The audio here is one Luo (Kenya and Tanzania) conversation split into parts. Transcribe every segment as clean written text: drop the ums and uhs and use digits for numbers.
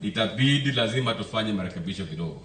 Itabidi lazima tufanye marekebisho kidogo.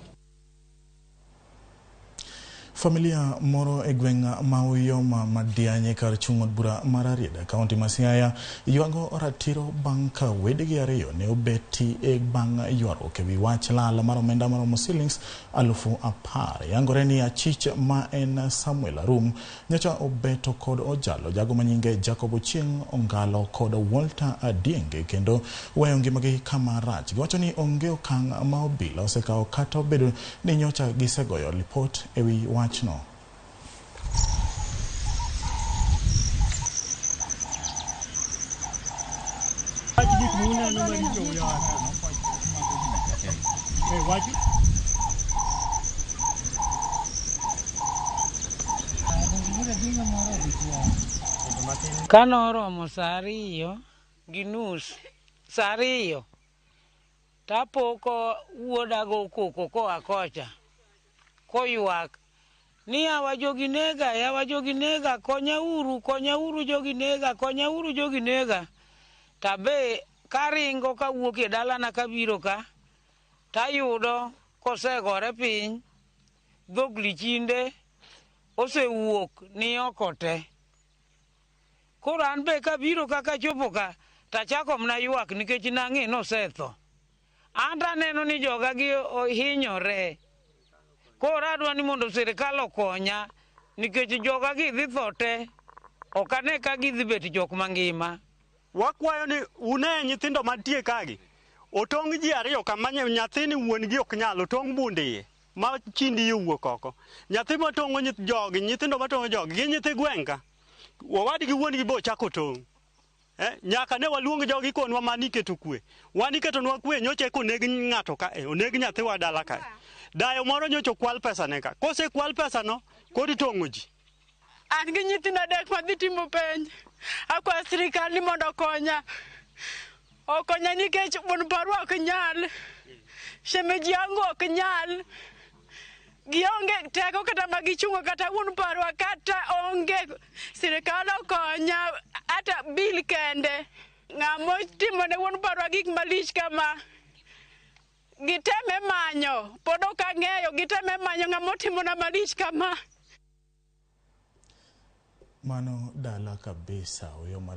Familia moro e gweng' ma Uyoma Madiany kar chung' od bura ma Rarieda, kaunti ma Siaya ywago ratiro bang' ka wedegi ariyo ne obeti e bang' ywaruok ewi wach lal mar omenda maromo silings 10,000. Yangore ni achich ma en Samuel Arum nyocha obeto kod ojalo jago manyinge Jacob Ochieng' Ongalo kod Walter Adienge kendo weyo ngimagi kama rach. Giwacho ni onge okang' ma obila osekawo kata obedo ni nyocha gisegoyo lipot ewi wachno. Kanoromo saa 2:30, saa 2, tapo ko wuoda go koko koa kocha, koywak ni yawa jogi nega, yawa jogi nega, konyauru, konyauru jogi nega, konyauru jogi nega. Tabe karingo kawuok e dalana kabiro ka, tayudo kosegore piny, dhog lichinde osewuok ni oko te. Koro an be kabiro ka kachopo ka, tachako mana ywak nikech nang'e nosetho. An taneno ni joga gi ohinyore. Koro adwa ni mondo sirikal okonya nikech joga gi dhi tho te. Ok ane ka gidhi bet jok mangima. Wakwayo ni une nyithindo mantie kagi. Otong' ji ariyo kama nyathini wuon gi ok nyal, otong' bund iye ma kind iye owuok oko. Nyathi matong'o jogi, nyithindo matong'o jogi, gin nyithi gweng' ka. Owadgi wuon gi be ochako tong'. Nyaka ne waluong jogi konwa mani iketo kwe. Wan iketonwa kwe nyocha eka oneg ng'ato ka, oneg nyathiwa dala kae. Dayo moro nyocha okwal pesa ne ka. Kosekwal pesa no, koro itong'o ji. An gi nyithindo 3 madhi timo penj. Akwayo sirikal ni mondo okonya. Okonya nikech wuon parwa ok nyal. Shemeji yangu ok nyal. Gionge teko kata ma gichungo kata wuon parwa kata onge. Sirikal okonya ata bil kende. Ng'ama otimo ne wuon parwa gik malich kama. Giteme manyo, pod ok ang'eyo, giteme manyo ng'ama otimona malich kama. Mano dala kabisa Uyoma.